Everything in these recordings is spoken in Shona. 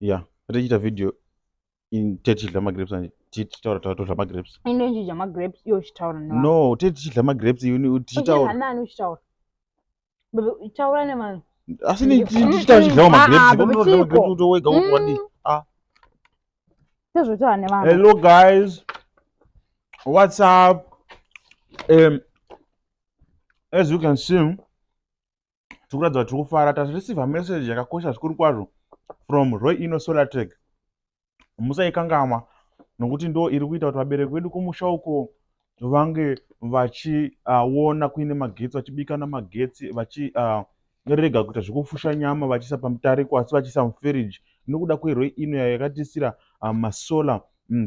Yeah, tichiita video tichidya magrapes anje tichitaura taura todya magrapes. Ine ndichidya magrapes iwe uchitaura nevanhu. No, tete tichidya magrapes iwe tichitaura. Nani uchitaura? Bebe taura nevanhu. Asi ni tichitaura tichidyawo magrapes. Unodya magrapes utowega wadii? Ah. Tezvotaura nevanhu. Hello guys. What's up? As you can see, tiri kuratidza kuti tiri kufara. Tareceive message yakakosha zvikuru kwazvo from Roy Ino Solar Tech. Musaikangamwa nokuti ndo iri kuita kuti vabereki vedu kumusha uko vange vachiona kuine magetsi, vachibika namagetsi, vachirega kuita zvekufusha nyama vachiisa pamutariko asi vachiisa mufiriji nokuda kweRoy Ino yakatisira masolar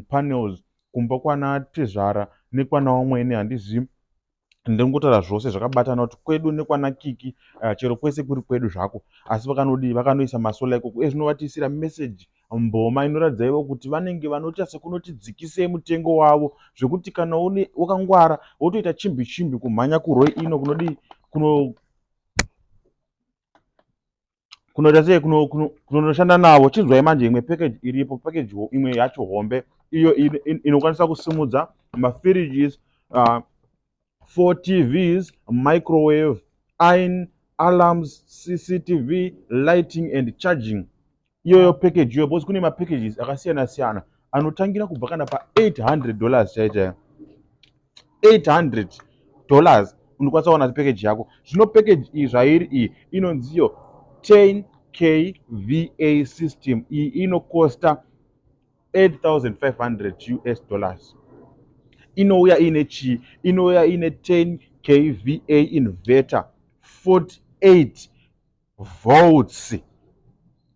panels kumba kwana tezvara nekwana vamwene. Handizivi, ndingotaura zvose zvakabatana kuti kwedu nekwana Kiki, chero kwese kuri kwedu zvako, asi vakanodii, vakanoisa masola ikoko. Uye zvinovatisira message mboma inoratidza ivo kuti vanenge vanoita sekunotidzikisei mutengo wavo, zvekuti kana une wakangwara wotoita chimbi chimbi kumhanya kuRoy Ino kunodii, kuno kunoita sei, kunonoshanda navo. Chinzwai manje imwe package iripo, package imwe yacho hombe iyo inokwanisa kusimudza mafridges, 4 TVs, microwave, iron, alarms, CCTV, lighting and charging. Iyoyo package iyoyo, because kune mapackages akasiyana siyana anotangira kubva kana pa $800 chaiyo chaiyo, $800 unokwanisa kuwana package yako. Zvino package iyi zvairi iyi inonziyo 10 kVA system. Iyi inokosta 8500 US dollars. Inouya iine chii? Inouya iine 10 kVA inverter, 48 volts.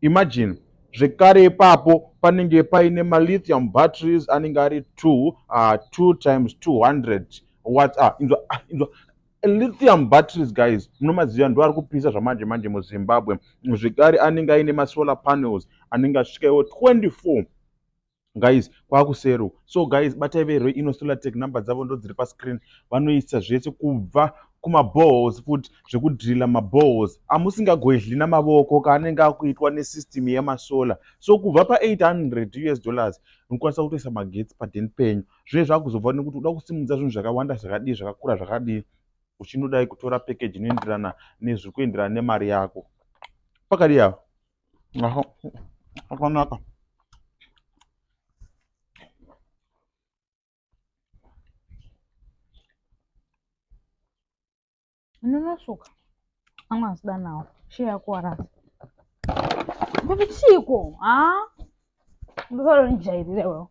Imagine. Zvekare ipapo panenge paine malithium batteries anenge ari 2 2 times 200 watts. Inzwa, inzwa lithium batteries guys, munomaziva ndo ari kupisa zvamanje manje muZimbabwe. Zvekare anenge aine masolar panels anenge achisvika iwo 24 guys, kwakusero. So guys, batai veRoy Ino Solar Tech, number dzavo ndo dziri pascreen. Vanoisa zvese kubva kumaboreholes futi, zvekudrilla maboreholes amusingagoidli namavoko kaanenge akuitwa nesystem yemasolar. So kubva pa800 US dollars unokwanisa kutoisa magetsi padheni penyu. Zvinenge zvakuzobva nekuti uda kusimudza zvinhu zvakawanda zvakadii, zvakakura zvakadii, uchinodai kutora package inoenderana nezviri kuenderana nemari yako. Pakadii apa akanaka. Ndinosuka amwe asida nawo shiya kuwarasa. Baby chiko, ha? Ndosara unijairira iwewe.